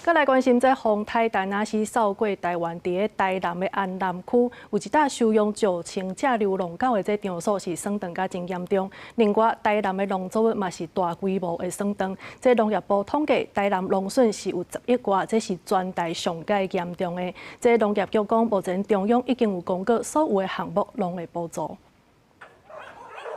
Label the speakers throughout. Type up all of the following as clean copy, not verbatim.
Speaker 1: 閣來關心這風颱達那西掃過台灣，佇咧台南的安南區，有一搭收容9000隻流浪狗的這場所是損斷甲真嚴重。另外，台南的農作物嘛是大規模的損斷。這農業部統計，台南農損是有10億外，這是全台上蓋嚴重的。這農業局講，目前中央已經有公告，所有的項目攏會補助。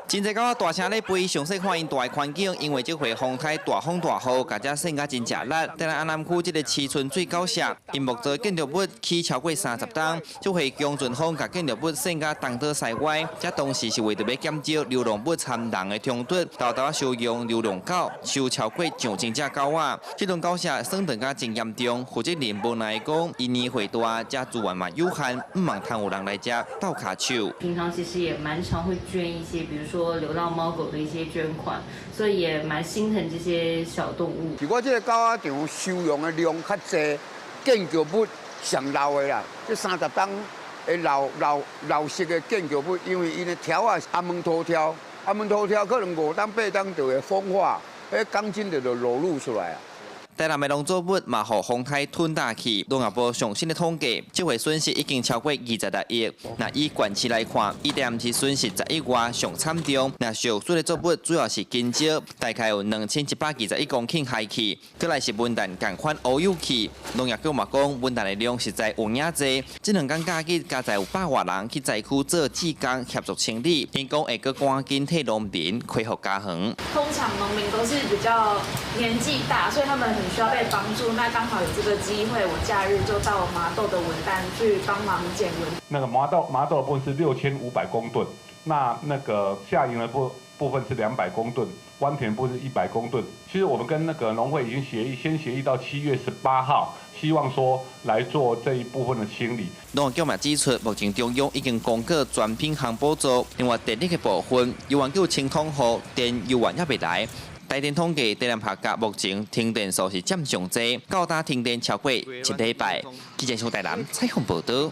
Speaker 2: 真濟狗仔大聲咧吠，詳細看𪜶蹛的環境，因為這回風颱大風大雨，共遮搧甲真食力。台南安南區這个市村水狗舍，𪜶木造建築物起超過30冬，這回強陣風共建築物搧甲東倒西歪，這當時是為著欲減少流浪物參人的衝突，沓沓收容流浪狗，收超過上千隻狗仔。這棟狗舍損斷甲真嚴重，負責人無奈講，𪜶年歲大，遮資源嘛有限，毋茫通有人來遮鬥跤手。
Speaker 3: 平常其實也蠻常會捐一些，比如說流浪貓狗的一些捐款，所以也蠻心疼這些小動物。
Speaker 4: 是我這個狗仔場收容的量較濟，建築物上老的啦，這30冬的老老老式的建築物，因為𪜶的柱仔阿門塗柱，阿門塗柱可能5冬8冬就會風化，彼鋼筋就裸露出來啊。
Speaker 2: 台南的農作物嘛，予風颱吞呾去。農業部上新的統計，這回損失已經超過26億。若以縣市來看，以台南市損失10億外上慘重。若受損的作物主要是香蕉，大概有2121公頃害去。閣來是文旦仝款烏有去。農業局嘛講，文旦的量實在有影濟。這兩工假日，加載有百外人去災區做志工協助清理。𪜶講會閣趕緊替農民恢復家園。
Speaker 5: 通常農民都是比較年紀大，所以他們很需要被幫助。那剛好有這個機會，我假日就到麻豆的文旦去幫忙撿文。
Speaker 6: 那個麻豆的部分是6500公噸，那個下營的部分是200公噸，灣田部分是100公噸。其實我們跟那個農會已經協議，先協議到7月18號，希望說來做這一部分的清理。
Speaker 2: 農業局嘛指出，目前中央已經公告全品項補助，另外電力的部分，猶原閣有清統雨，電猶原猶未來。台電統計，台南客家目前停電數是佔上濟，到今停電超過一禮拜。記者從台南採訪報導。